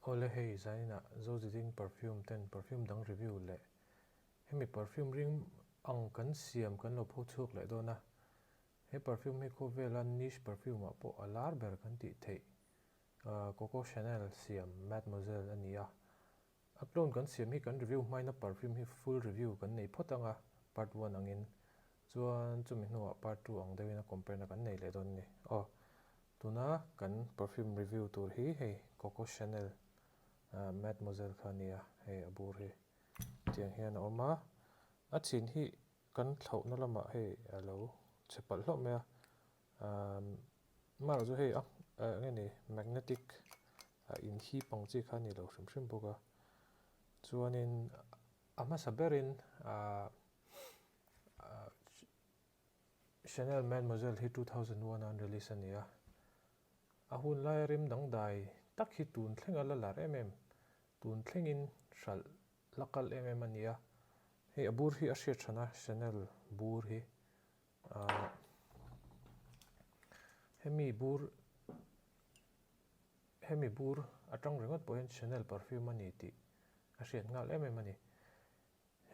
Awle hei zaninah Zoziding perfume ten perfume dang review leh hemi perfume ring ang kan siam kan lo pho chhuak leh dawn a. He perfume hi khawvela niche perfume ah pawh a lar ber kan tih theih Coco Chanel siam Mademoiselle a ni a. A clone kan siam hi kan review hmaina perfume hi full review kan nei phawt ang a, part one angin. Chuan chumi hnuah part 2 ang deuhin a compare na kan nei leh dawn a ni. Aw, tuna kan perfume review tur hi hei Coco Chanel Mademoiselle kha a ni a, hei a bur hi tiang hian a awm a. A chhin hi kan thlauhna lamah hei a lo chhe palh hlauh mai a. Amaherawhchu chu hei a eng nge ni magnetic inhip ang chi kha a ni lo hrim hrim bawk a. Chuanin a hmasa berin Chanel Mademoiselle hi 2001 a an release a ni a. A hun laia rim dangdai tak hi tun thlenga la lar em em, tun thlengin hralh la kal em em a ni a. Hei a bur hi a hriat hran a, Chanel bur hi. Hemi bur hemi bur atang ringawt pawh hian Chanel perfume a ni tih a hriat nghal em em a ni.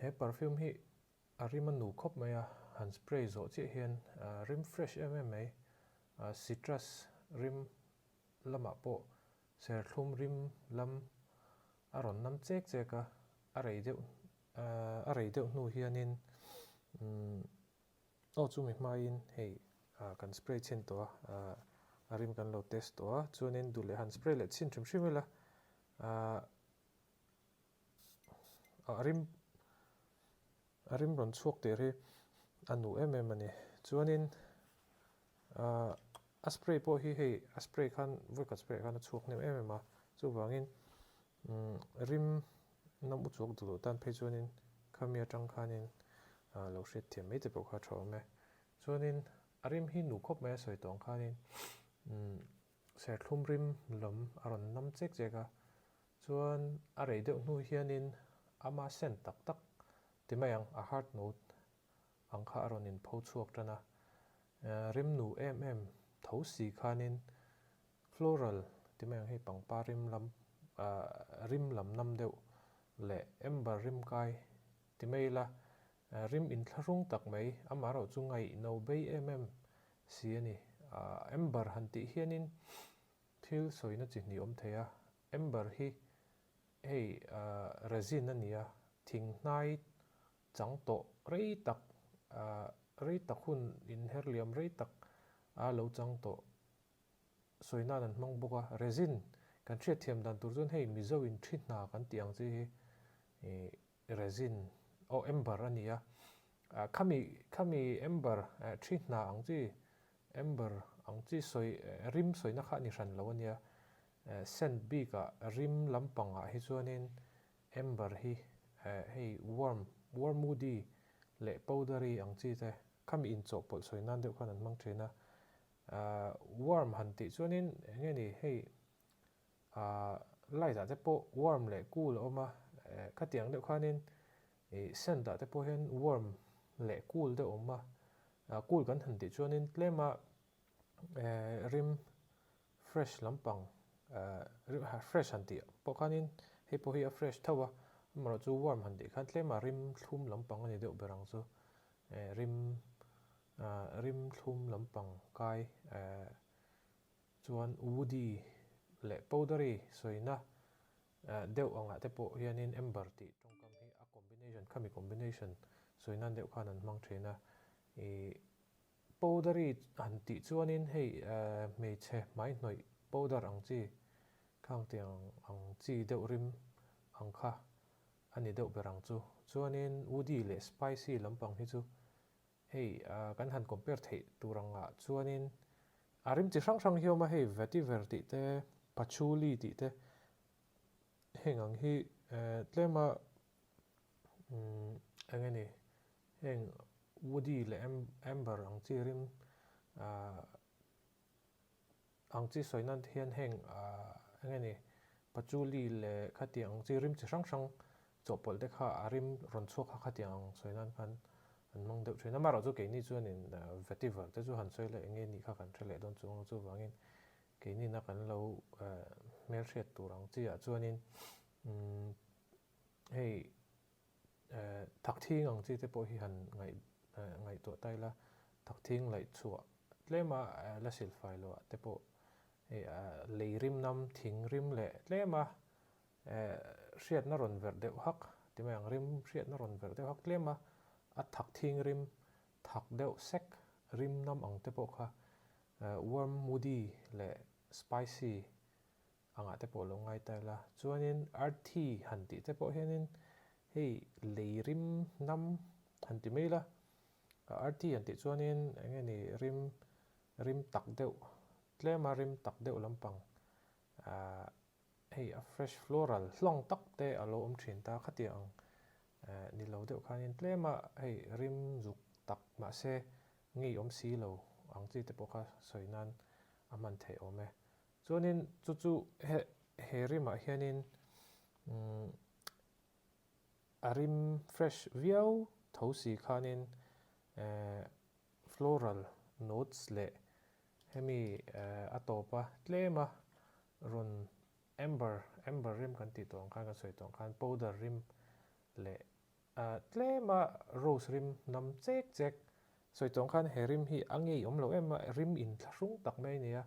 He perfume hi a rim a nu khawp mai a, han spray zawh chiah hian rim fresh em em mai, citrus rim lamah pawh serthlum rim lam a rawn nam chek chek a, a rei deuh a rei deuh hnu hianin aw chumi hmain hei kan spray chhin tawh a, a rim kan lo test tawh a, chuanin duh leh han spray leh chhin hrim hrim ila a rim a rim rawn chhuak tir hi a nu em em a ni. Chuanin a spray pawh hi hei a spray khan vawikhat spray ah khan a chhuak hnem em em a, chuvangin Rim nam u chuak duh loh tan phei chuanin khami atang khanin lo hriat thiam mai te pawh kha a tha awm e. Chuanin a rim hi nu khawp mai a sawi tawh ang khanin serthlum rim lam a rawn nam chek chek a, chuan a rei deuh hnu hianin ama scent tak tak ti mai ang a heart note ang kha a rawn inpho chhuak tan a, rim nu em em tho si khanin Floral ti mai ang hei pangpar rim lam rim lam nam deuh leh amber rim kai ti mai ila rim inthlahrung tak mai amaherawh chu ngaihno bei em em si a ni. Amber han tih hianin thil sawina chi hnih awm thei a, amber hi hei resin a ni a, thing hnai chang tawh rei tak rei tak hun inherliam rei tak a lo chang tawh sawi nan an hmang bawk a, resin kan hriat thiam dan tur chuan hei Mizo in thi hna kan tih ang chi hi ih resin aw amber a ni a, khami khami amber thi hna ang chi amber ang chi sawi rim sawina kha a ni hran lo a nia, scent bik ah rim lampang ah hi chuanin amber hi hei warm warm woody leh powdery ang chi te khami inchawhpawlh sawi nan deuh khan an hmang thin a. Warm han tih chuanin eng nge ni hei light ah te pawh warm leh cool a awm a, khatiang deuh khanin ih scent ah te pawh hian warm leh cool deuh a awm a, cool kan han tih chuanin tlema rim fresh lampang fresh han tih pawh khanin hei pawh hi a fresh tho a, amaherawhchu warm han tih khan tlema rim thlum lampang a ni deuh ber ang chu rim Rim thlum lampang kai chuan woody leh powdery sawina deuh angah te pawh hianin amber tih tawngkam hi a combination khami combination sawi nan deuh khan an hmang thin a. Ih powdery han tih chuanin hei hmeichhe hmaihnawih powder ang chi khang tiang ang chi deuh rim ang kha a ni deuh ber ang chu. Chuanin woody leh spicy lampang hi chu Hei kan han compare theih tur angah chuanin a rim chi hrang hrang hi a awm a, hei vetiver tih te, patchouli tih te heng ang hi tlema eng nge ni heng woody leh amber ang chi rim Ang chi sawi nan te hian heng eng nge ni patchouli leh khatiang ang chi rim chi hrang hrang chawhpawlh te kha a rim rawn chhuak kha khatiang ang sawi nan khan an hmang deuh thin a. Amaherawhchu keini chuanin vetiver te chu han sawi leh eng nge nih kha kan hre leh dawn chuang a, chuvangin keinina kan lo hmelhriat tur ang chi ah chuanin hei thakthing ang chi te pawh hi han ngaih ngaihtuah ta ila, thakthing laih chhuah tlema la silfai loh ah te pawh hei lei rim nam thing rim leh tlema hriatna rawn verh deuh hak ti mai ang rim hriatna rawn verh deuh hak tlema a thakthing rim thak deuh sek rim nam ang te pawh kha warm moody leh spicy angah te pawh lo ngai ta ila. Chuanin earthy han tih te pawh hianin hei lei rim nam han ti mai ila, earthy han tih chuanin eng nge ni rim rim tak deuh tlema rim tak deuh lampang ahh hei a fresh floral hlawng tak te a lo awm thin ta khatiang ang ni lo deuh khanin tlema hei rim zuk tak mahse ngei awm si lo ang chi te pawh kha sawi nan a hman theih awm e. Chuanin chu chu he he rimah hianin umm a rim fresh viau tho si khanin eh floral notes leh hemi eh a tawpa tlema rawn amber amber rim kan tih tawh ang khan kan sawi tawh ang khan powder rim leh ah tlema rose rim nam chek chek sawi tawh ang khan he rim hi a ngei awm lo em a rim inthlahrung tak mai a ni a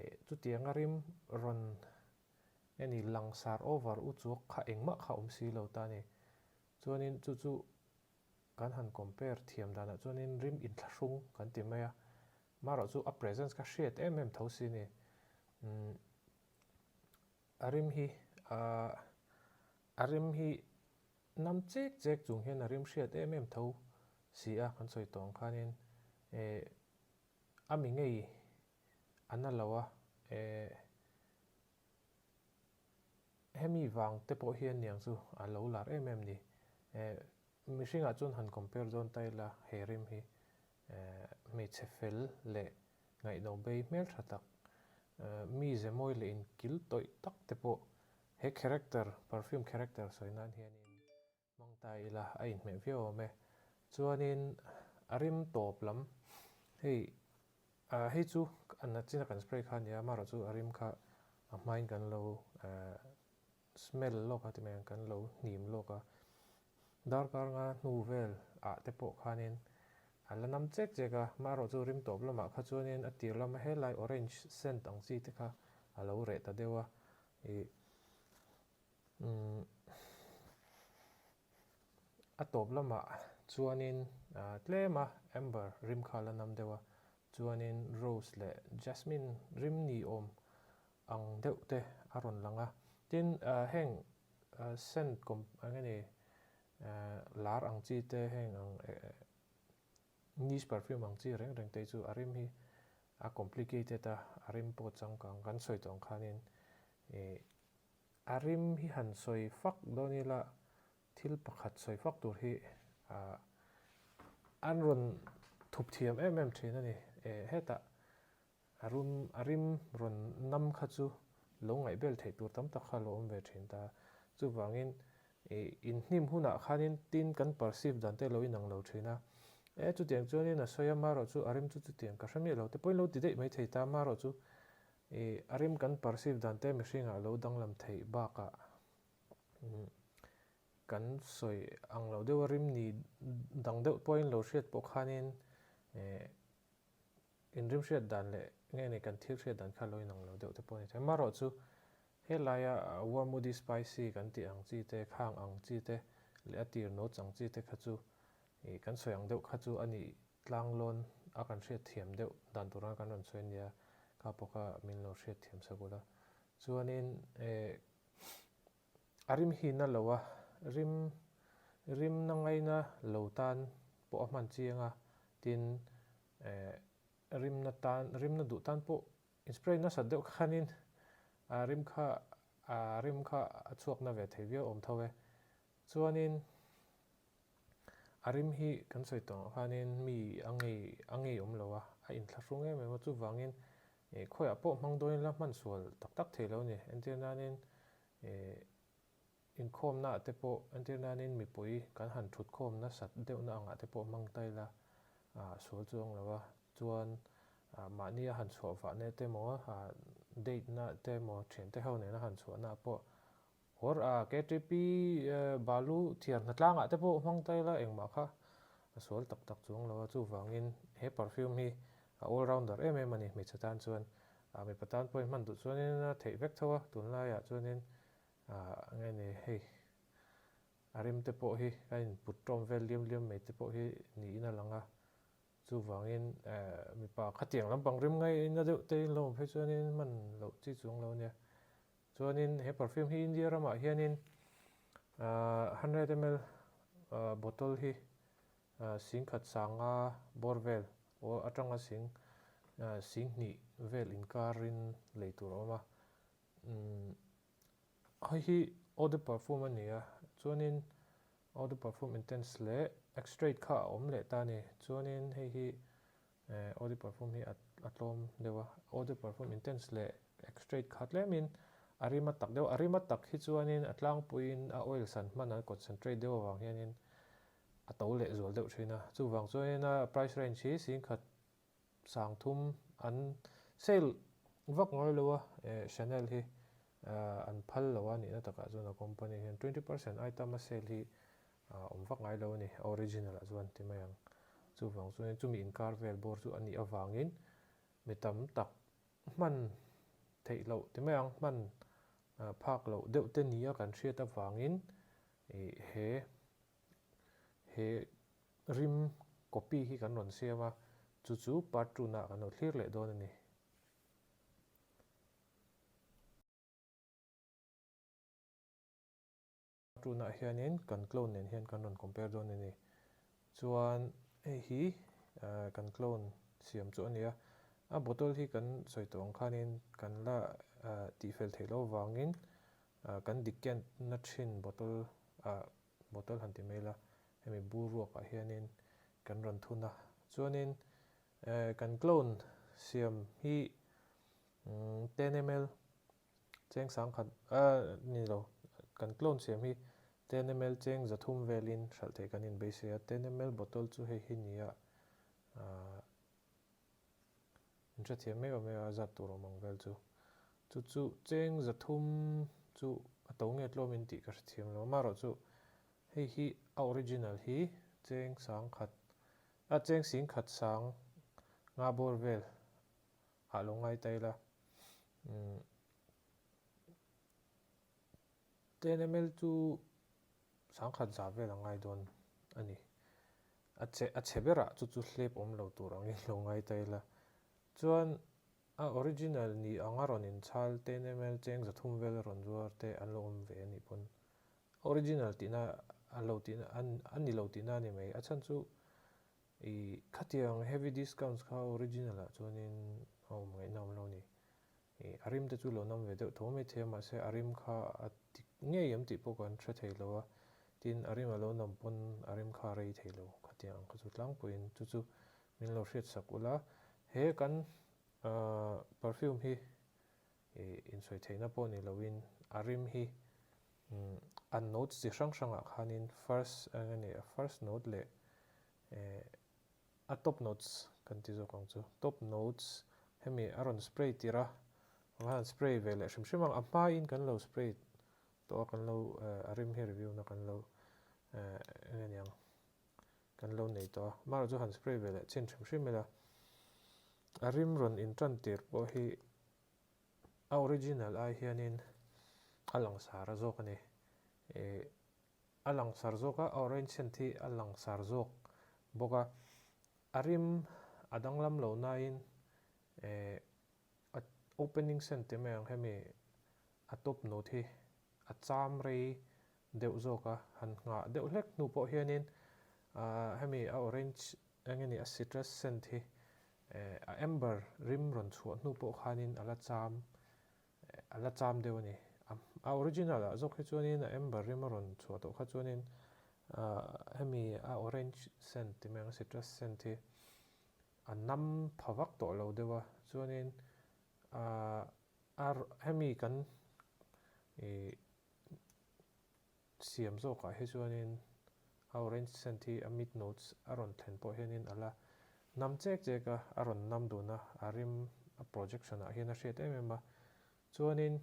eh chutianga rim rawn eni langsar over u chuak kha engmah kha awm si lo ta a ni chuanin chu chu kan han compare thiam danah chuanin rim inthlahrung kan ti mai a marawh chu a presence kha hriat em em tho si a ni umm a rim hi ah a rim hi nam chek chek chung hian a rim hriat em em tho si a kan sawi tawh ang khanin eh a mi ngei a na lo a eh hemi vang te pawh hian niang chu a lo lar em em ni eh mihringah chuan han compare dawn ta ila he rim hi eh hmeichhe fel leh ngaihno bei hmeltha tak eh mi ze mawi leh inkil tawih tak te pawh he character perfume character sawi nan hianin hmang ta ila a inhmeh viau awm e. Chuanin a rim tawp lam hei ah hei chu a nachina kan spray kha a nia amaherawh chu a rim kha a hmain kan lo eh smell lawk a ti mai ang kan lo hnim lawk a darkar nga hnu vel ah te pawh khanin a la nam chek chek a amaherawh chu rim tawp lamah kha chuanin a tir lama helai orange scent ang chi te kha a lo reh ta deuh a ih Umm a tawp lamah chuanin tlem a amber rim kha la nam deuh a, chuanin rose leh jasmine rim ni awm ang deuh te a rawn lang a. Tin, heng scent eng nge ni lar ang chi te heng ang niche perfume ang chi reng reng te hi chu a rim hi a complicated a, a rim pawh changkang kan sawi tawh ang khanin ih A rim hi han sawi fak dawn ila thil pakhat sawi fak tur hi an rawn thup thiam em em thin a ni. Hetah a rum a rim rawn nam kha chu lo ngaihbel theih tur tam tak kha a lo awm ve thin ta. Chuvangin inhnim hunah khanin tin kan perceive dan te a lo inang lo thin a. E chutiang chuanin a sawi a marawh chu a rim chu chutiang ka hre miah lo te pawhin lo ti daih mai thei ta marawh chu I a rim kan perceive dan te mihringah lo danglam theih bakah kan sawi ang lo deuh a rim ni dang deuh pawhin lo hriat pawh khanin inrim hriat dan leh nge ni kan thil hriat dan kha lo inang lo deuh te pawh a ni thei. Amaherawh chu helaia warm woody spicy kan tih ang chi te, khang ang chi te leh a tir notes ang chi te kha chu kan sawi ang deuh kha chu a nih Tlanglawn a kan hriatthiam deuh dan tura kan rawn sawi nia, kha pawh kha min lo hriatthiam sak ula. Chuanin eh a rim hi na lo a, rim rim na ngaina lo tan pawh a hman chiang a, tin eh rim na tan rim na duh tan pawh in spray nasat deuh khanin a rim kha a rim kha a chhuak na ve thei viau awm tho e. Chuanin A rim hi kan sawi tawh ang khanin mi a ngei a ngei awm lo a, a inthlahrung em em a, chuvangin ih khawiah pawh hmang dawn ila hman sual tak tak thei lo a ni. Entir nanin ih inkhawmna ah te pawh entir nanin mipui kan han thut khawm nasat deuhna angah te pawh hmang ta ila ah sual chuang lo a, chuan ah mahni a han chhuah vah nete maw ah. date na te emaw thiante ho nena han chhuahna ah pawh Kawr a KTP balu thiar hnatlangah te pawh hmang ta ila engmah kha a sual tak tak chuang lo a, chuvangin he perfume hi a all rounder em em a ni hmeichhe tan chuan mipa tan pawhin hman duh chuanin a theih vek tho a, tunlaiah chuanin nge ni hei a rim te pawh hi a input tawm vel liam liam mai te pawh hi niin a lang a, chuvangin mipa khatiang lampang rim ngaina deuh te in lo awm phei chuanin hman loh chi chuang lo a nia. Chuanin he perfume hi India ramah hianin 100 ml bottle hi singkhat sanga bawr vel aw atanga sing singhnih vel inkarin lei tur a awm a. Hei hi eau de parfum a ni a, chuanin eau de parfum intense leh extrait kha a awm leh ta a ni. Chuanin hei hi Eau de parfum hi a tlawm deuh a, eau de parfum intense leh extrait kha tlemin a rim a tak deuh a, a rim a tak hi chuanin a tlangpuiin a oil san hman an concentrate deuh avang hianin a to leh zual deuh thin a, chuvang chuanin a price range hi singkhat sangthum an sale vak ngawi lo a, Chanel hi an phal lo a nihna takah chuan a company hian 20% ai tama sale hi A awm vak ngai lo a ni, a original ah chuan ti mai ang. Chuvang chuan chumi inkar vel bawr chu a nih avangin mi tam tak hman theih loh ti mai ang, hman phak loh deuh te nia kan hriat avangin he he rim copy hi kan rawn siam a, chu chu part two naah kan lo thlir leh dawn a ni. Tunah hianin kan clone nen hian kan rawn compare dawn a ni. Chuan hei hi kan clone siam chu a ni a, a bottle hi kan sawi tawh ang khanin kan la tihfel theih loh avangin kan decant na thin bottle bottle han ti mai ila hemi bur ruakah hianin kan rawn thun a. Chuanin kan clone siam hi 10 ml Cheng sangkhat a ni lo, kan clone siam hi 10 ml cheng zathum velin hralh theih kan inbeisei a, 10 ml bottle chu hei hi nia in hrethiam mai awm e a zat tur awm ang vel chu. Chu chu cheng zathum chu a to nge tlawm in tih ka hrethiam lo, amaherawhchu hei hi a original hi cheng sangkhat a cheng singkhat sang nga bawr vel ah lo ngai ta ila umm 10 ml chu sangkhat za vel a ngai dawn a ni a che a chhe berah chu chu hlep awm lo tur angin lo ngai ta ila chuan a original ni anga rawn inchhal 10 ml cheng zathum vel a rawn zuar te an lo awm ve a nih pawn original tihna a lo tihna a ni lo tihna a ni mai a chhan chu I khatiang heavy discounts kha original ah chuanin a awm ngaihna awm lo ni. I a rim te chu lo nam ve deuh tho mai thei a mahse a rim kha a dik ngei em tih pawh kan hre thei lo a, tin a rim a lo nam pawn a rim kha a rei thei lo khatiang ang kha chu tlangpuiin chu chu min lo hriat sak ula. He kan perfume hi i insawi theihna pawh ni loin a rim hi a notes chi hrang hrangah khanin first eng a ni a first note leh a top notes kan ti zawk ang chu top notes hemi a rawn spray tir a a han spray ve leh hrim hrim ang a hmain kan lo spray tawh a kan lo a rim hi review na kan lo eng a ni ang kan lo nei tawh a amaherawhchu chu han spray ve leh chin hrim hrim ila a rim rawn intan tir pawh hi A original ai hianin a langsar a zawk a ni. Ih a langsar zawk a, a orange scent hi a langsar zawk bawk a. A rim a danglam lo nain eh a opening scent ti mai ang hemi a top note hi a cham rei deuh zawk a. Han nghah deuh hlek hnu pawh hianin ah hemi a orange eng nge ni a citrus scent hi A amber rim rawn chhuah hnu pawh khanin a la cham a la cham deuh a ni. A original ah zawk hi chuanin a amber rim a rawn chhuah tawh kha chuanin hemi a orange scent ti mai ang citrus scent hi a nam pha vak tawh lo deuh a chuanin a hemi kan ih siam zawkah hi chuanin a orange scent hi a mid notes a rawn thlen pawh hianin a la nam chek chek a, a rawn nam dun a, a rim a projection ah hian a hriat em em a. Chuanin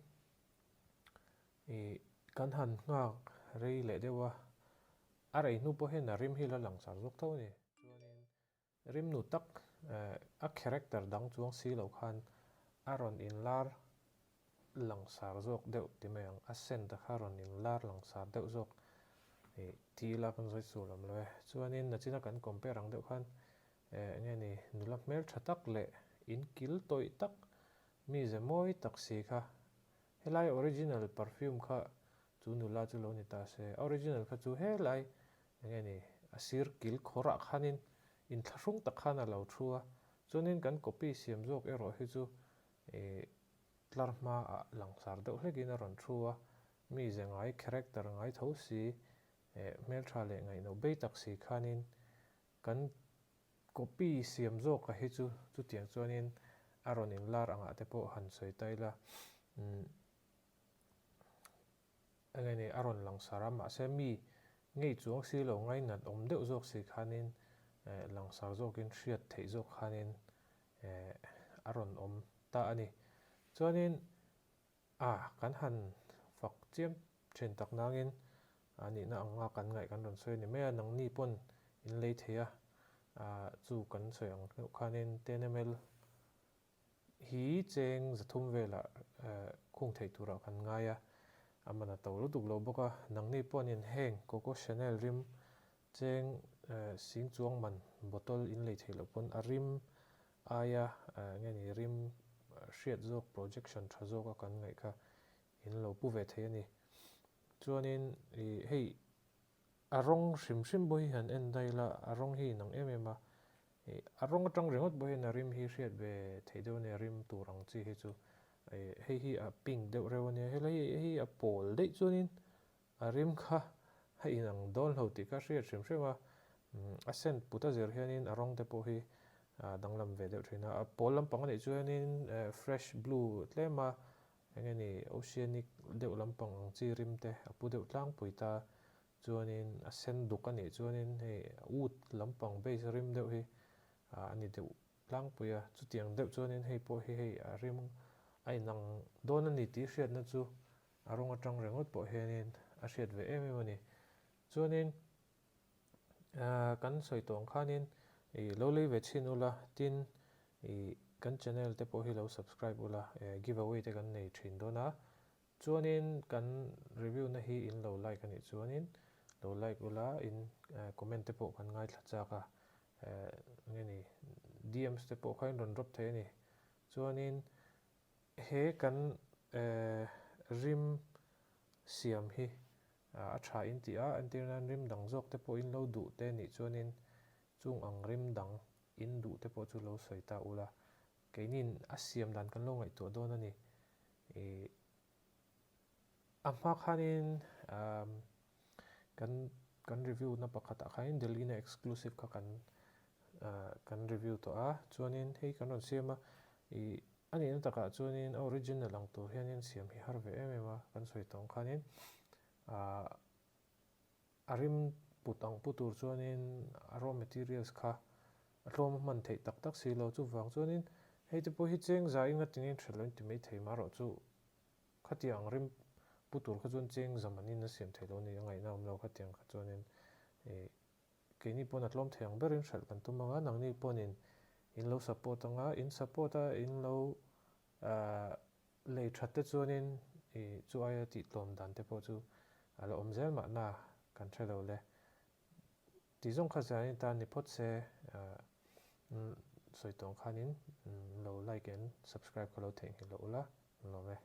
ih kan han nghak rei leh deuh a, a rei hnu pawh hian a rim hi la langsar zawk tho a ni. Chuanin rimnu tak a character dang chuang si lo khan a rawn inlar langsar zawk deuh ti mai ang, a scent a kha rawn inlar langsar deuh zawk ih ti ila kan sawi sual awm lo e. Chuanin nachina kan compare ang deuh khan eng nge ni nula hmeltha tak leh inkil tawih tak mi ze mawi tak si kha helai original perfume kha chu nula chu lo ni ta se, a original kha chu helai eng nge ni a sir kil khawrah khanin inthlahrung tak khan a lo thu a, chuanin kan copy siam zawk erawh hi chu ih tlar hmaah langsar deuh hlekin a rawn thu a, mi ze ngai character ngai tho si eh hmeltha leh ngaihno bei tak si khanin kan copy siam zawka hi chu chutiang chuanin a rawn inlar angah te pawh han sawi ta ila umm eng nge ni a rawn langsar a mahse mi ngei chuang si lo ngainat awm deuh zawk si khanin eh langsar zawkin hriat theih zawk khanin eh a rawn awm ta a ni. Chuanin a kan han fak chiam thin tak nangin a nihna anga kan ngaih kan rawn sawi a ni mai a, nangni pawn in lei thei a, ah chu kan sawi ang deuh khanin 10ml hi cheng zathum velah eh khung theih turah kan ngai a, a man a to lutuk lo bawk a, nangni pawnin heng Coco Chanel rim Cheng sing chuang man bottle in lei theih loh pawn a rim aia nge ni rim hriat zawk projection tha zawk a kan ngaih kha in lo pu ve thei a ni. Chuanin ih hei a rawng hrim hrim pawh hi han en daih ila a rawng hi inang em em a, ih a rawng atang ringawt pawh hian a rim hi hriat ve theih deuh a ni a rim tur ang chi hi chu ih hei hi a pink deuh reuh a nia helai hi a pawl daih chuanin A rim kha a inang dawn lo tih ka hriat hrim hrim a, a scent put a zir hianin a rawng te pawh hi a danglam ve deuh thin a, a pawl lampang a nih chuanin fresh blue tlem a eng nge ni oceanic deuh lampang ang chi rim te a pu deuh tlangpui ta, chuanin a sen duk a nih chuanin hei wood lampang base rim deuh hi a ni deuh tlangpui a, chutiang deuh chuanin hei pawh hi hei a rim a inang dawn a ni tih hriatna chu A rawng atang ringawt pawh hianin a hriat ve em em a ni. Chuanin kan sawi tawh ang khanin ih lo lei ve chhin ula, tin ih kan channel te pawh hi lo subscribe ula, give away te kan nei thin dawn a. Chuanin kan review na hi in lo like a nih chuanin lo like ula, in comment te pawh kan ngaithla chak a, nge ni DMs te pawh kha in rawn drop thei a ni. Chuanin He kan rim siam hi a tha in tih a, entir nan rim dang zawk te pawh in lo duh te nih chuanin chung ang rim dang in duh te pawh chu lo sawi ta ula, keinin a siam dan kan lo ngaihtuah dawn a ni. Ih a hma khanin kan kan review na pakhatah khanin Delina exclusive kha kan kan review tawh a, chuanin hei kan rawn siam a ih A nihna takah chuanin a original ang tur hianin siam hi har ve em em a, kan sawi tawng khanin ahh a rim put ang pu tur chuanin a raw materials kha a tlawm a hman theih tak tak si lo, chuvang chuanin hei te pawh hi cheng za inga tingin hre lo in ti mai thei marawh chu khatiang ang rim pu tur kha chuan cheng za manin a siam theih lo a ni, a ngaihna awm lo khatiang kha chuanin ih Keini pawn a tlawm thei ang berin hralh kan tum anga, nangni pawnin in lo support anga, in support a in lo lei that te chuanin i chu aia tih tlawm dan te pawh chu a la awm zel mahna kan hre lo le. Tih zawng kha zan in tan ni phawt se sawi tawng khanin lo like and subscribe kha lo theihnghilh loh ula, lawm e.